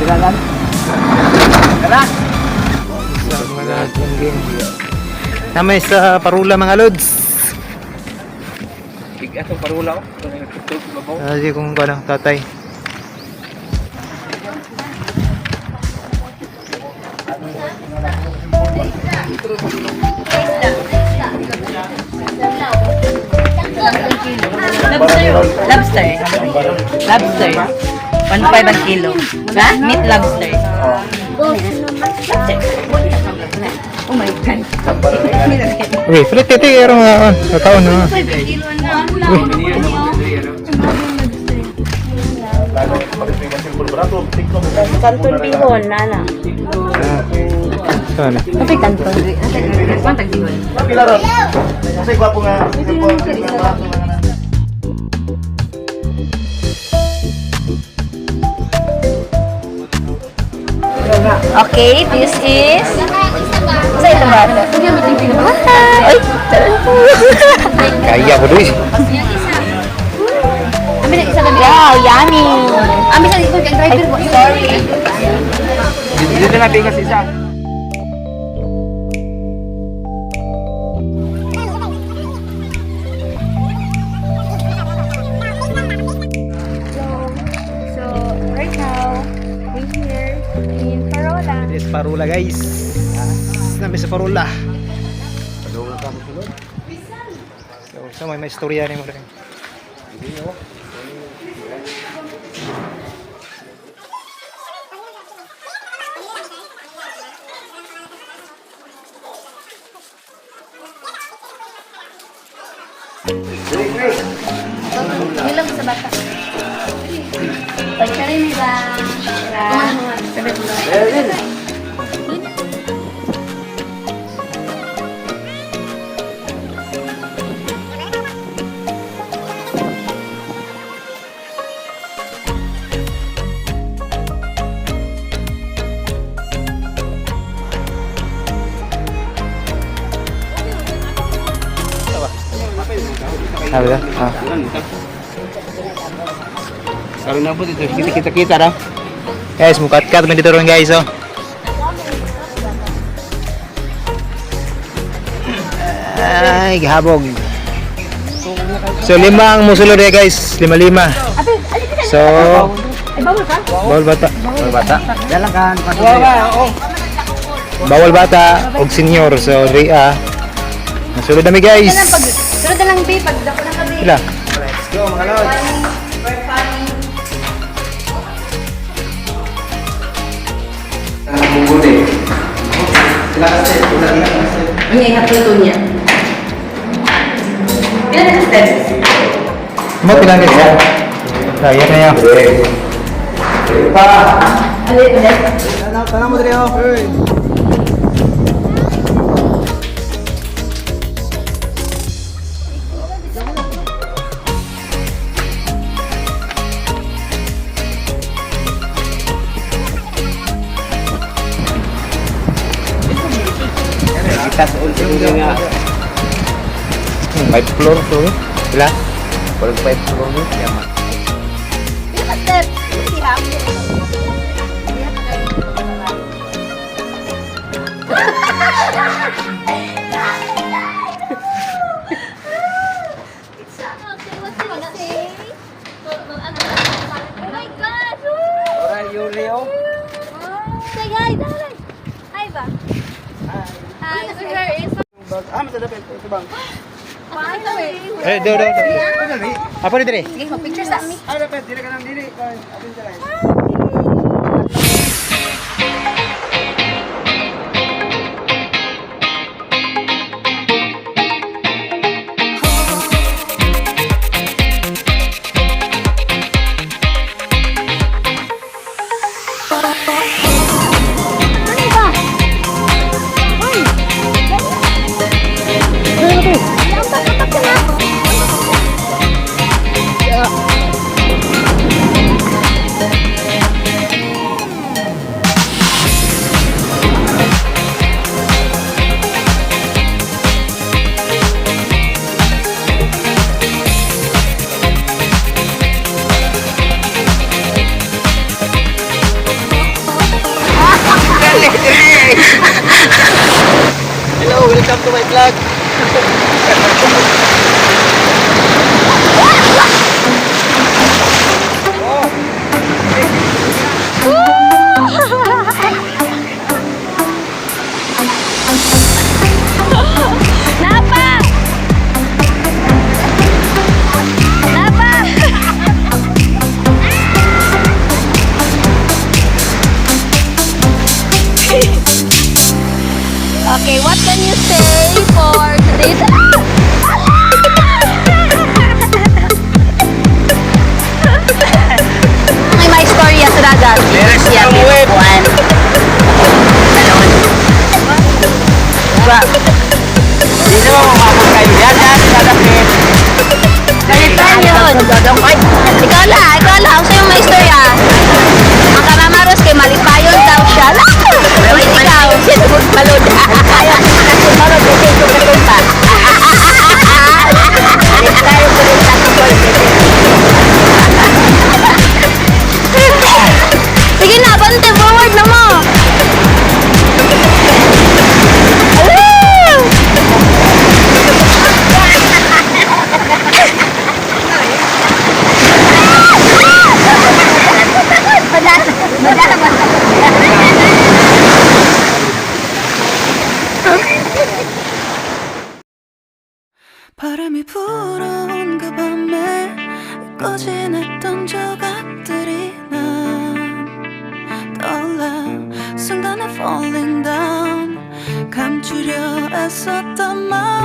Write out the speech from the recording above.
Kailangan. Tara! Sa mga game. Namay sa Parula, mga lods. Bigat ang parula ko. Kasi kung ano, tatay. Lobster. Lobster. Lobster. 1.5 ang kilo. Ha? Meat lobster. Lobster. Oh my God. Okay, flit titi pero mga on, kakaon na. Uy, Canton bihon, nana. Saan na? Kape canton. Pantag bihon. Pila ron? Kasi gwapo nga. Okay, this is... Sa ito ba? Ah, ay! Kaya ko doy. Wow, yummy! Ay, sorry. Dito na bigas isa. So, right now, we here in Parola. This Parula, guys. Nami sa Parula. So, sa may istorya ni mo rin. Nilang sa bata. Pagkarin nila. Sabi ka? Ah. Karon na po dito. Kita kita ra. Guys, mukat-kat man dito ron, guys, oh. Ay, gihabog. So, lima ang musulod eh, guys. Lima lima. So, bawal bata. Bawal bata. Dalang kan. Bawal bata og senior. So, diri ah. Musulod nami, guys. Sunod na lang, babe. Pagdako na kami. Pila? Let's go, mga lods. Ang ihapluto niya. Ilan ang steps? Mo pila, guys? Kaya na yan. Pa. Ulit, ulit. Tanaw mo diri oh. Kita sa ultimo nga. Five floor to. Pila? Walang five floor mo. Yaman. Ilan ang steps? Siya. Oh my God! Ora Yulio. Say hi, darling. Hi ba? Hi. Where is Ah, masarap ito bang. Eh, do do do. Apa ni diri? Sige, mag-picture sa amin. Ay, dapat dili ka nang dili. Apin dili. Ano ba? Uy! Lambat, lambat ka na. to my vlog. Napa! Napa! Okay, what can you say for today's... May may istorya sa dagat. Lyrics Yeah, ng web. one. Dalawon. Ba? Di naman mamabot kayo. Yan, yan, dadapit. Ganito yun. Ikaw la, ikaw la. Ang sa'yo may istorya. Ang kamamaros kay malipayon daw siya. La! Wait, ikaw. Balod. Balod, kasi ito katumba. Tayo ko rin sa tukol. Sige na, bante, forward na mo. Woo! 바람이 불어온 그 밤에 꺼진했던 조각들이 난 떠올라. 순간에 falling down 감추려 애썼던 마